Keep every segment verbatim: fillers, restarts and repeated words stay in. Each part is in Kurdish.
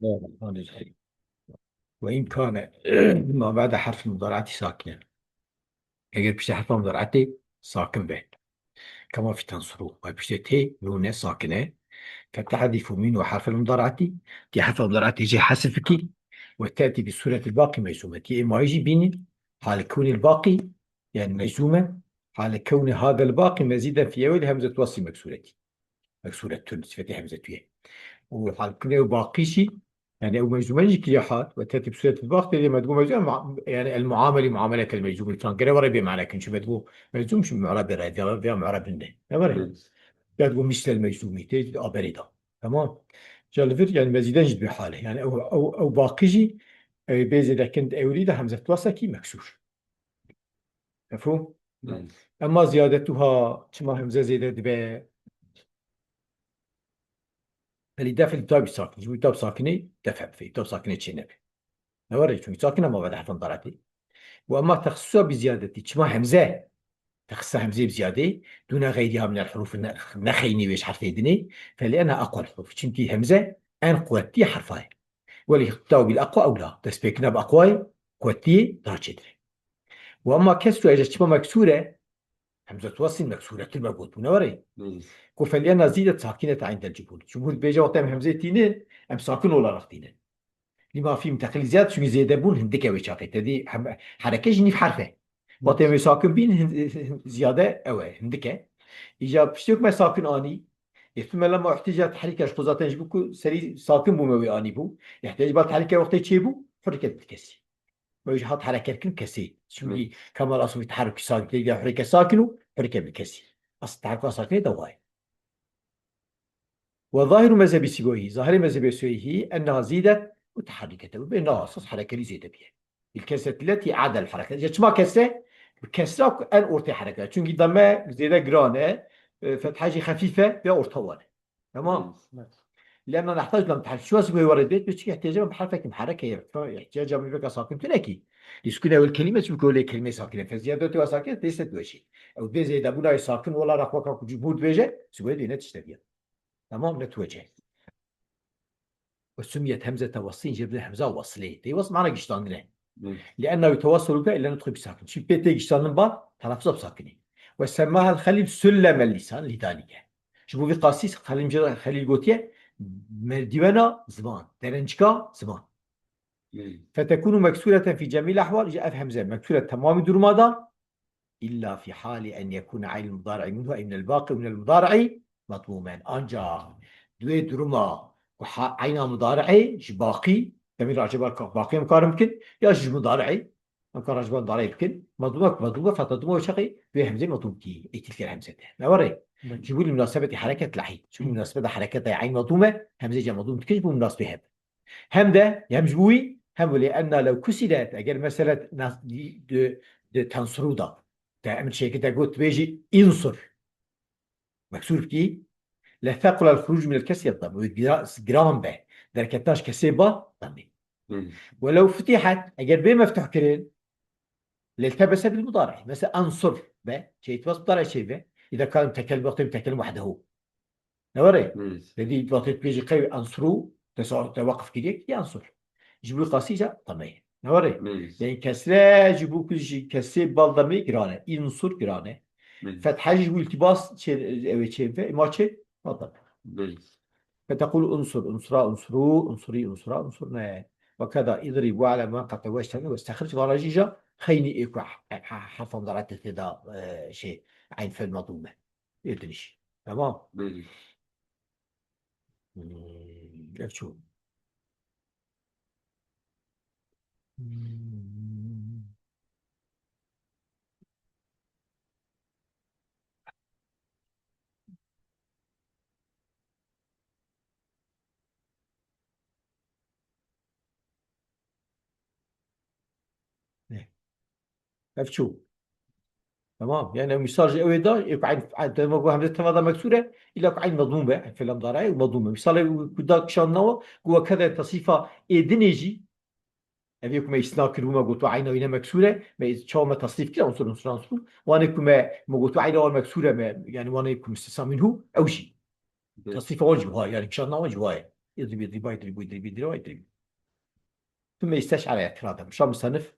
Doğru. Öyle. Ve in kâne ma ba'de harfil mudari'ati sakinen. Eger piştî herfa mudari'atê sakin be. Kema fî tensurû. Ve piştê tê nûne sakin e. Fetehzifu mîn ve harfil mudari'atî. Tê herfa mudari'atê jê hesif bikî. Ve te'tî bi sûretil baqî meczûme. Tê ê mayî jî bînî. Hal kewnil baqî. Yani meczûme. Hal kewni hadel baqî mezîden fî ewelî hemzetu waslî meksûretî. Meksûretun, sifetê hemzetû ye. Û hal kewni ew baqî jî Yani ew meczume jî kiriye hat ve tertîb sûret bi baxt tê me digo meczume ma-, yani el muameli muameletel meczume. Tan gere were bê mane kin. Çi me digo meczum şu mu'rab re, vya, vya mu'rab ne. Ne were? Evet. Ya digo mislel meczumi tê aberê da. Tamam. Ca li vir yani mezîden jî bi hale. Yani ew, ew, ew baqî jî, e, bê zêdekin ewrî de hemze tuwasa ki meksûr. Mefhûm? Evet. Ema ziyadetuha çima hemze zêde dibe? Belî defil tabî sakin. Ji bo tab sakinê def hebe. Tab sakinê çê nebe. Ne were? Çünkü sakin ama vede hefan daratî. Ve ama texsusa bi ziyadeti. Çima hemze? Texsusa hemze bi ziyade. Dune gayriha minel huruf ne, ne xeynî wêj harfê dinê. Feli ena aqwal huruf. Çünkü hemze en kuvvetli harfay. Welî iqtidau bil aqwa ewla. Destpêkirina bi aqwayê kuvvetiyê daha çêtir e. Ve ama kesru eje çima meksûr e? Hemze tuwasin meksûretir me got. Ne were? Hmm. Ku feliyena zîde sakinet eyn del cumhur. Cumhur dibêje wextê em hemzê tînin, em sakin olarak tînin. Lima fî muteqil ziyad çünkü zêde bûn hindik e wê çaxê. Tedî hem, hereke jî nîv herf e. Wextê em wê sakin bîn, hin-, hin-, ziyade ew e, hindik e. Îca piştê ku me sakin anî, yê tu me lema ihtîca tehrîke ji xwe zaten ji bo ku serî sakin bû me wê anî bû. Îhtîc ba tehrîke wextê çê bû, hurriket bi kesî. Me wî hat hereket kirin kesî. Çünkü Hı. Kemal Aslı teharruk sakin, ya hurriket sakin û hurriket bi kesî. Asıl teharruk sakin de vay. Ve zahiru mezhebi Siboyî, zahirê mezhebê Siboyî, enna zîdet û teharrikete. Bê na asas herekeli zêde biye. Il kesret leti adel hereket. Ya çima kesre? Bi kesra ku en ortê hereket. Çünkü dame zêde giran e, e, fetha jî xefîf e, ya orta wan e. Tamam. Evet. Lena nehtac lem tehrif. Şu wes wê were dêt, çünkü ihtiyacı ben harfek muharrek heye. Tamam, ihtiyaca me veka sakin tune ki. Diskune vel kelime çünkü öyle kelime sakine. Fe ziyade tu sakine, teyse tu şey. Ew dê zêde buna sakin olarak vaka ku cumhur dibêje, sigoye dê net işte diye. Tamam, ne tuwece. Ve sumiyet hemzete waslîn, jê bide hemza waslê. Tê wasl mana giştandine. Hı. Li enna yutewassalu biha ila nutqi bi sakin. Çünkü pê tê giştandin ba, telaffuza bi sakinî. Ve semmahel Xelîl sullem el lisan lidalike. Ji bo vî qasî Xelîl, Xelîl gotiye, merdivena ziman, derencika ziman. Hı. Fetekunu meksureten fi cemîl ahwal, ji ev hemze meksure temamî duruma da, illa fi hali en yekune eynul mudari'i minhu ey minel baqi minel mudari'i matmumen. Ancak duê duruma ku ha-, eyna mudari'i ji baqî, demir acaba ka-, baqî em karin bikin, ya ji mudari'i, em karin acaba mudari'i bikin, maduma ku maduma feta duma çaqî duê hemzê madum ki, ey tilkel hemzete. Ne were? Hı. Ji bo li munasebetî hereket lahî. Ji bo munasebeta hereketa eyn madume, hemzê ca madum dikin, ji bo munasebê heb. Hem de, hem ji bo wî, hem wê lê enna lew kusiret, eger mesele nas-, di, di tensuru da, te emir şêkite got, bêjî insur. Meksur bikî, le fequlel xuruc minel kesî yeddam. Wê gira-, giran be. Derketina ji kesê ba, demê. Hmm. Welew futihat, eger bê meftuh kirin, leltebese bil mudari. Mesela ansur be, şey, itibas mudari şey be. İde kalim tekel, wextê bi tekel wahdehu. Ne were? Hmm. Dedi, wextê tu bêjî qey ansuru, te sa-, te waqf kiriye ki ansur. Ji bo qasî ca tamê. Ne were? Hmm. Yani kesre ji bo ku ji kesê bal demê girane. Insur girane. Hmm. Fetha ji bo iltibas çê, ew ê çê ve, ma çê? Bal demê. Hmm. Fetekul unsur, unsura, unsuru, unsuri, unsura, unsur ne. Ve keda idrib ve alem ve qate ve iştemi ve istexric, vana jî ja xeynî ê ku he-, he-, herfan daratê tê da, e, şey, eyn fel madûme. Ê din jî. Tamam. Belê. Hmm, ev çû. Hmm. Ne. Ev çû. Tamam. Yani ew misal ji ew ê da, ê ku eyn, eyn, tema ku hemze tema da meksûr e, îla ku eyn medmûm be, eyn filan dara e, medmûm e. Misal ê ku da kişandina we, ku we kede tasîfa ê dinê jî, ev ê ku me îstina kir, bû me got, we eyna wî ne meksûr e, me çawa me tasnîf kir, unsur, unsur, unsur. Wan ê ku me, me got, we eyna wan meksûr e, me, yani wan ê ku mistesna minhu, ew jî. Evet. Tasnîfa wan jî wiha ye, yani kişandina wan jî wiha ye. Yadribu, yadriba, yadribu, yadribu, yadriba, yadribu. Tümme isteş'ara i'tiraden. Şa musannif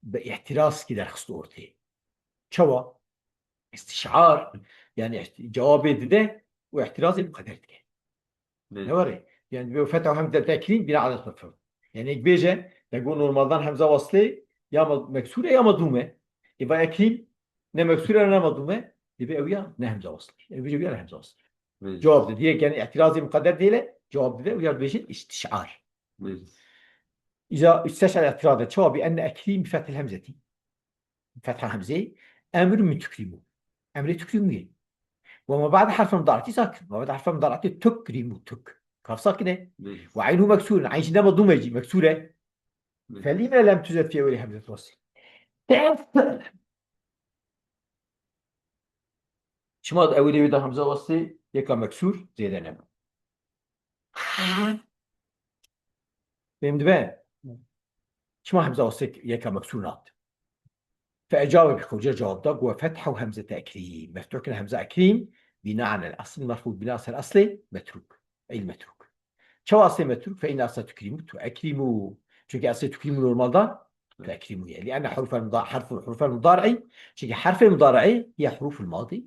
bi i'tirazkî derxist ortê. Çawa? İstiş'ar, yani iht-, cewabê dide û i'tirazê bi qeder dike. Ne were? Yani bi fetha hem de tekrîm bina ala sıfır. Yani ek bêje, de go normaldan hemza waslê ya ma-, meksûr e ya madûm e. Ê va ekrîm ne meksûr e ne madûm e. Dibê ew ya ne hemza waslê. Ew bêje ew ya ne hemza waslê. Cevap de direkt yani i'tirazê muqedder değil e. Cevap de ew ya dibêjin istiş'ar. Îza isteş'ar i'tirade çawa bi enne ekrîm bi fethil hemzetî. Fetha hemzê. Emr min tukrîmû. Emrê tukrîmû ye. Ve ma ba'de harfê mudaratî sakin. Ma ba'de harfê mudaratî tukrîmû tuk. Kaf sakin e. Ve eynû meksûrun. Eyn jî nema dûme jî meksûr e. Felîme lem tuzed fî ewelî hemzet waslî. Çima di ewilê wê de hemza waslê yeka meksûr zêde nebû? Fêm dibe? Çima hemza waslê yeka meksûr nat? Fe ecabe bi qewce cewab da, got, fetha û hemze tekrîm. Meftuh kine hemza ekrîm, binaen el asl merfû, bina ser aslê metrûk. Ey metrûk. Çawa aslê metrûk? Fe inne asla tukrîmû tu ekrîmû. Çünkü aslê tukrîmû normalda tu ekrîmû ye. Li enne hurufel muda-, harfu, hurufel mudar'i. Çünkü harfê mudar'i ye huruful madi.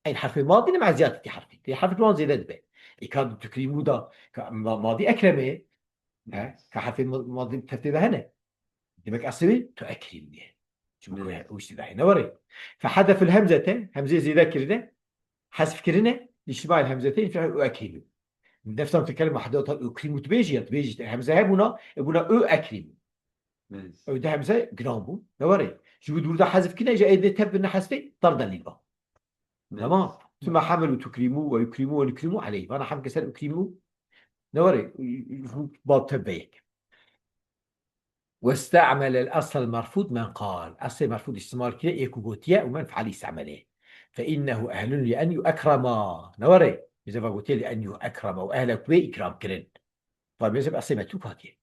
Ey harfê madi ne meziyat ti harfê. Ti harfê wan zêde dibe. Îka di tukrîmû da ka ma-, madi ekreme. He? Ka harfê ma-, madi teftê de hene. Demek aslê wê tu ekrîmû ye. Çünkü o işte dahi ne var? Fe hadefil hemzete, hemzê zêde kirine. Hezf kirine, liştimail hemzeteyn fe u ekrîmû. Deftan tu kelime hadeta ukrîmû tu bêjî ya, tu bêjî hemze hebûna, e bûna u ekrîmû. Ew de hemze giran bû. Ne were? Ji bu durda hezf kine, ji êdê tev birine hezfê, dar delîl ba. Tamam. Tüme hamelu tukrîmû ve yukrîmû ve nukrîmû aleyh. Vana hem keser ukrîmû. Ne were? Bab tev be yek. Weste'melel aslel merfûd men qal. Aslê merfûd îstîmal kiriye, ê ku gotiye û men fealî îstemelê. Fe innehu ehlun li en yuekrema. Ne were? Bize va gotiye li en yuekrema û ehle ku bê îkram kirin. Va bêje bi aslê metrûk hatiye.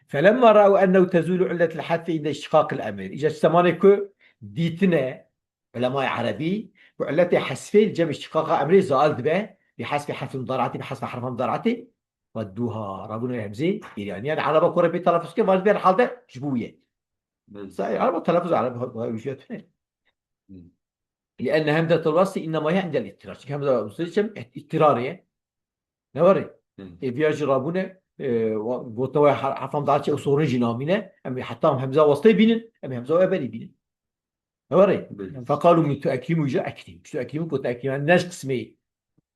Felemma ra'u ennehu tezûlu illetul hadfi inde iştiqaqil emir. Îca ji zemanê ku dîtine ulemayê erebî, ku illetê hesfê li cem iştiqaqa emrê zail dibe, bi hesfê herfê mudaratî, bi hesfê herfa mudaratî, ve duha, rabûna hemzê, îraniyan. Ereba ku re pê telafuz ke, vajibê herhalde ji bo ye. Sa-, ereba telafuz ereb, ha, ha, wî tune. Li enne hemzetul wasli innema ye indel ittirar. Çünkü hemze wasli cem ittirar ye. Ne were? Ê viya jî rabûne, e, wa-, gotina we her-, herfa mudaratî ew sorun jî namîne. Em ê heta hemza wastê bînin, em ê hemza we berî bînin. Ne were? Fekalu min tu ekrîmû jî ekrîm. Tu ekrîmû gotin ekrîm. Yani ne ji qismê,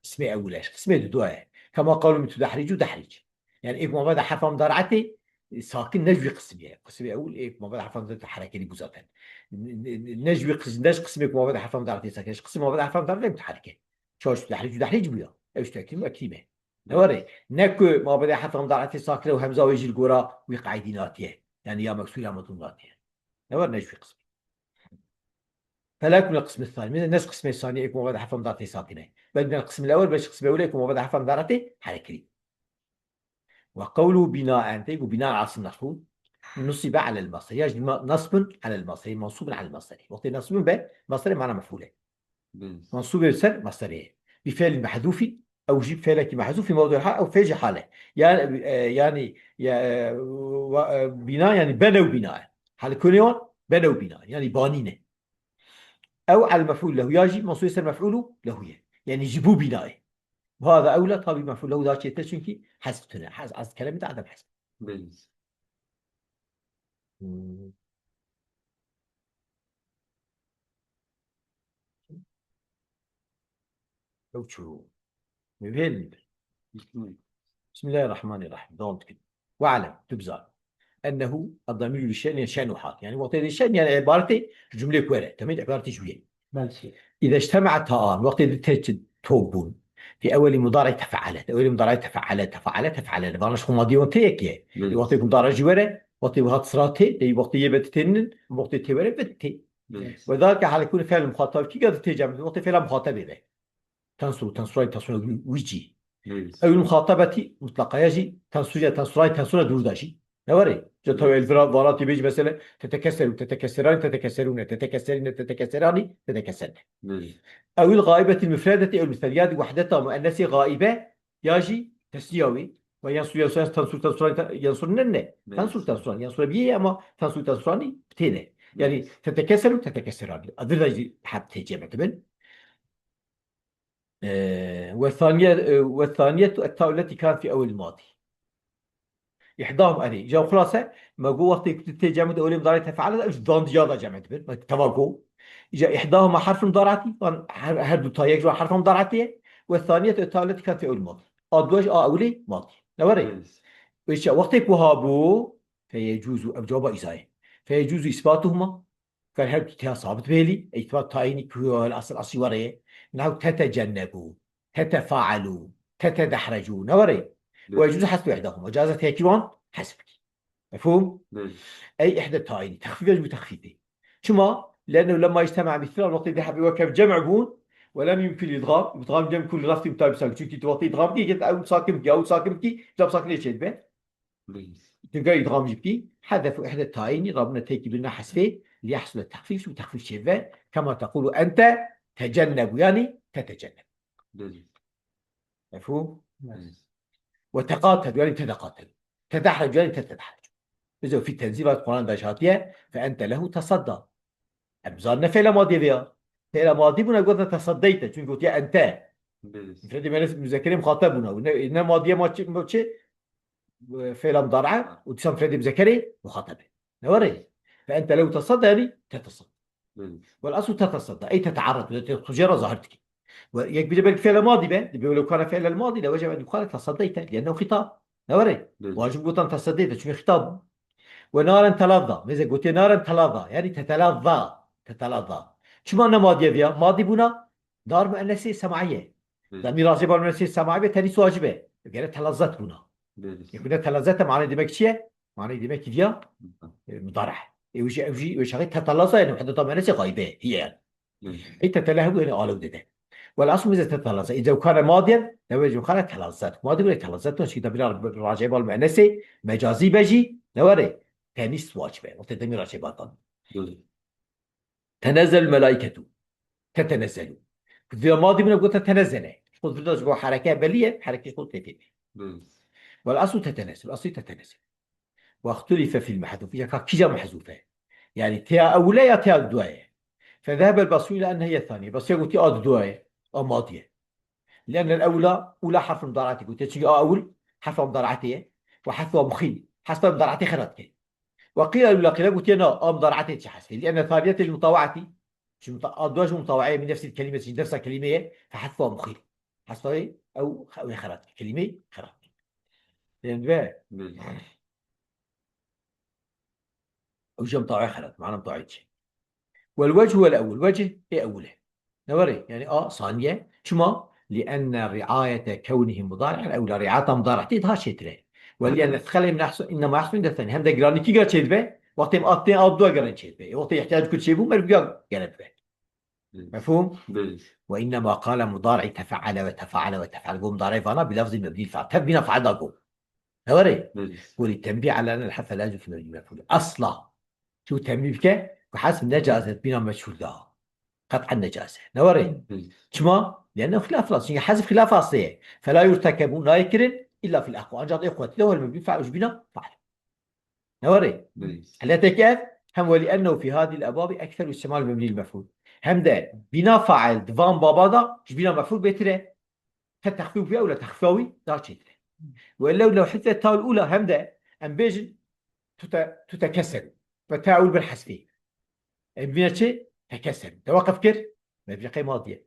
qismê ewil e, ji qismê dudu ye. Kema kalu min tu dehrîcû dehrîc. Yani ê ku mabeda herfa mudaratê, e, sakin ne ji wî qismê ye. Qismê ewil ê ku mabeda herfa mudaratê hereketî bû zaten. Ne, ne, ne ji wî qis-, ne ji qismê ku mabeda herfa mudaratê sakin. Ji qismê mabeda herfa mudaratê mutaherrike. Çaş tu dehrîcû dehrîc bûya. Ew ji tu ekrîmû ekrîm e. Ne were? Ne ku mabeda herfa mudaratê sakin û hemza wê jî li gora wî qaydî natiye. Yani ya meksûr ya madûm natiye. Ne were ne ji wî qismê. Fela yakun el qismê sani. Min ne qismê sani ê ku mabeda herfa mudaratê sakine. Bel min el qismê ewel, bel qismê ewel ê ku mabeda herfa mudaratê herekirî. Ve qewlu binaen, tê ku binaen aslında xû. Nusibe alel masderi. Ya jî ma-, nasbun alel masderi, mansubun alel masderi. Wextê nasbun be, masderi mana mef'ul e. Mansûbê ser masderê ye. Bi fiilin mehzûfî, ew jî fiilekî mehzûfî mewdû hal, ew fiil jî hal e. Yani, e, yani, ya, e, wa-, e, bina yani benew bina e. Hal konê wan benew bina. Yani banîne. Ew al mef'ul lehu ya jî mansûbê ser mef'ulu lehu ye. Yani ji bo bina ye. Hada ewla tabi mef'ul lehu da çêtir çünkü hezf tune. Hezf, az kelime de adam hezf. Hmm. Ew çû. Mevhêl. Bismillahirrahmanirrahim. Dewam dikin. We'lem, tu bizan. Ennehu ad-damîru li şe'n, yani şe'n û hal. Yani wextê de şe'n yani îbaretê cumlê ku were. Temî îbaretê ji wî ye. Belki. Îze ictema'a ta'an, wextê di tê çi tok bûn. Fi ewelî mudarî tefe'ele. Ewelî mudarî tefe'ele, tefe'ele, tefe'ele. Vana ji xwe madî wan tê yek ye. Belki. Wextê ku mudarî jî were, wextê wiha tisra tê, de wextê yê ve tênin, wextê tê were ve tê. Belki. Ve zalike hale kûn fiil muxatab, kî ga di tê cem, wextê fiila muxatabê ve. Tensuru, tensurayî, tensura wî cî. Ew muxatabetî mutlaqa ya jî tensuriya, tensurayî, tensura dûr da jî. Ne were? Ca tawê el vira varatî bêjî mesela tetekeseru, tetekeseranî, tetekeserûne, tetekeserîne, tetekeseranî, tetekeserne. Ew il gaîbetî mufredetî ew misal ya di wehdeta muennesê gaîbe ya jî Tesniya wî. Ve yansur, yansur, yansur, tansur, tansur, yansur ne, ne. Tansur, tansur, yansur biyê ama tansur, tansuranî tê de. Yani tetekeseru, tetekeserani. Adir da jî heb tê cem dibin. Ee, ve thaniye, e, ve thaniyetu et-tau leti kan fi ewil madi. İhdahum, erê. Îca xulase, me got wextê ku tu tê cemê de ewlê mudarê tefeale de, ew ji dan diya da cemê dibir. Me teva got. Îca ihdahuma harfun mudaratî, van her, her du ta yek ji wan harfa mudaratî ye. Ve thaniyetu et-tau leti kan fi ewil madi. A duwa jî a ewlê madi. Ne were? Evet. Îca wextê ku ha bû, feyecuzu, ev cevaba îzayê. Feyecuzu isbatuhuma, kar her du têya sabit bêlî, îsbat tayînî ku asıl asî were ye. Nehu tetecennebu, tetefaelu, tetedehrecu, ne were? Evet. Ve yecuzu hasbu ihdahuma. Caze têkî wan hesb bikî. Mefhûm? Evet. Ey ihde tayînî. Texfîf ye ji bo texfîfê. Çima? Lene lemma ictema bi filan wextê dê hebê wek hev cem bûn, ve lem yumkin idgam. Idgam cem kul rastî mutabî sakin. Çünkü tu wextê idgam dî, ew sakin bikî, ew sakin bikî, cem sakin ê çê dibe. Belê. Tu gel idgam jî bikî, hedefu ihde tayînî, rabûne têkî birine hesfê, liyehsule texfîf, û texfîf çêve, kema tequlu ente tecennebu, yani tetecennebu. Belê. Mefhûm? Belê. Ve teqatelu, yani teteqatelu. Tedehrecu, yani tetedehrecu. Bize fi tenzî vat Quran da hatiye, fe ente lehu tesadda. Em zanin ne fêla madiyê vê ya. Fêla madî bûna gotin tesaddeyte. Çünkü gotiye ente. Belê. Mufredê muennes muzekerê muxateb bûna. Ne, ne madiyê ma çi, ma çi? Fêla mudare'e û dîsa mufredê muzekerê muxatebe. Ne were? Fe ente lehu tesadda yani tetesadda. Belê. Vel aslu tetesadda. Ey tetearrad. Te xujê ra zahir dikî. Ve yek bile belki fêla madî be. Dibe welew kana fêla madî le wecebe dû kana tesaddeyte. Liennehu xitab. Ne were? Belê. Wacib gotan tesaddeyte. Çünkü xitab. Ve naren telazza. Mêze gotiye naren telazza. Yani tetelazza. Tetelazza. Çima ne madiyê vê ya? Madî bûna nar muennesê semaiye. Hı. Demîr racê bar muennesê semaiye be tenîs wacib e. Gere telazzet bûna. Belê. Yekûne telazzete manê demek çi ye? Manê demek ki diya, Hı. e, mudare. E, ew jî, ew jî, ew şaxê tetelaza yani. Hede ta muennese xayibe. Hiye yani. Belê. Ey tetelehebu yani alew dede. Vel aslu mêze tetelaza. Îca kana madiyen, ne were kana telazzet. Madî bûne telazzet, çünkü demîr racê bar muennesê mecazî be jî, ne were? Tenîs wacib e. Wextê demîr racê bar dan. Belê. Tenezzelul melaiketu. Tetenezzelu. Vîya madî bûne gote tenezzele. Xwe vîya ji bo hereke belî ye, hereke ji xwe tê tê. Belê. Vel aslu tetenezzelu. Aslu tetenezzelu. Ve ihtulife fil mehzûf. Ya ka kîja mehzûf e? Yani têya ewile ya têya duwaye? Fezehebel Basrî ila ennehiye thaniye. Basrî gotiye a duwaye. A madî ye. Lienel ewla, ula harf mudaratî gotiye. Çünkü a ewil harf mudaratî ye. Ve hesba muxîl. Hesba mudaratî xerat ke. Ve qîle lula qîle gotiye na, a mudareatê çi hesbê? Lienne thaniyete li mutawaetî. Ji muta-, a dua ji mutawaeyê min nefsî kelimesi, ji nefsa kelimeyê, fe hesba muxîl. Hesba wê, ew xe-, wê xerat. Kelimeyê xerat. Fehmî be? Belê. Ew ji mutawaeyê xerat. Mana mutawaeyê çi? Wel wecih wel ewil. Wecih ê ewil e. Ne were? Yani a saniye. Çima? Lienne riayete kewnihi mudari'en ewla, riayeta mudari tê daha çêtir e. Ve lienne thqele min ehsu-, innema yahsul inde thani. Hem de giranî kî ga çêdibe? Wextê em a tên a dua geren çêdibe. E, wextê ihtiyac kir çêbû, meriv ga gere dibe. Belê. Mefhûm? Belê. Ve innema qale mudari tefeale ve tefaale ve tefaale. Got mudari vana bi lafzî mebnî faal. Tev bîna faal da got. Ne were? Belê. Got li tenbî ala enne el hesfe la yecûz fi mebnî mef'ûl. Asla. Çû tenbî bike, ku hesf necazet bîna meçhûl da. Qet'en necaze. Ne were? Belê. Çima? Liennehu xilaf asl. Çünkü hesf xilaf aslê ye. Fela yurtekebu, nayê kirin, illa fil aqwa. Ancak ê quwetî de wel mebnî faal, ji bîna faal. Ne were? Belê. Eleteke ev, hem ve liennehu fi hadîl ebabi ekseru istimal mebnîl mef'ûl. Hem de bîna faal di van baba da ji bîna mef'ûl bêtir e. Te texfîf bûye, ew le texfîfa wî daha çêtir e. Ve lew lew hizfe tawil ula hem de em bêjin tu te, tu te keser. Ve te ewil bir hesfî. Em bîne çi? Tekeser. Te weqif kir? Mevceqe madiye.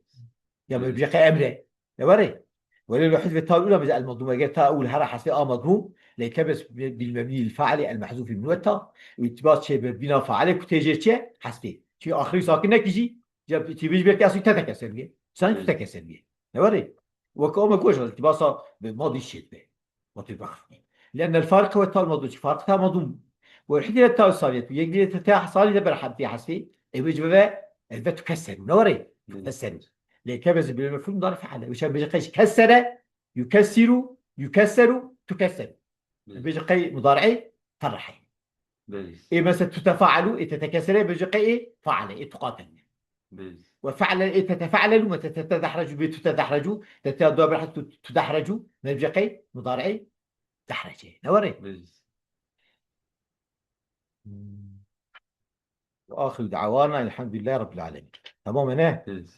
Ya mevceqe emre. Ne were? Ve lew lew hizfe tawil ula bize el madum. Eger ta ewil hera hesfê a madum. Leytebes bil mebnî il faali el mehzufi min weta. Û îtibas çê bi bîna faali ku têjê çi? Hesfê. Çi axirî sakin nekî jî? Ya tîbij belki asî te tekeser bûye. Sen tu tekeser bûye. Ne were? Weke ome goş, îltibasa bi madî şêt be. Wate baxf. Lienel farq ve tal madû, farq ta madû. Ve hidî ta saniyet. Yek bîne te te saniye ber hemtî hesbî. Ev ji ve elbet tu keser. Ne were? Hı. Keser. Lê kebezi bi mefhum dar feale. Wişe bêje qey kesere, yukesiru, yukeseru, tukeseru. Hı. Bêje qey mudari'ê ferrehe. Belê. Ê mesela tu tefaelu, ê te tekesere, bêje qey ê faale, ê tuqatele. Belê. وفعل، إيه، تتفعلل، ما تت-، تتدحرج، بتتدحرج، تت-، دوبر حتى تدحرج، نرجع قي، مضارعي، دحرجة. نوري. Biz. وآخر دعوانا الحمد لله رب العالمين. تمام هنا؟ Biz.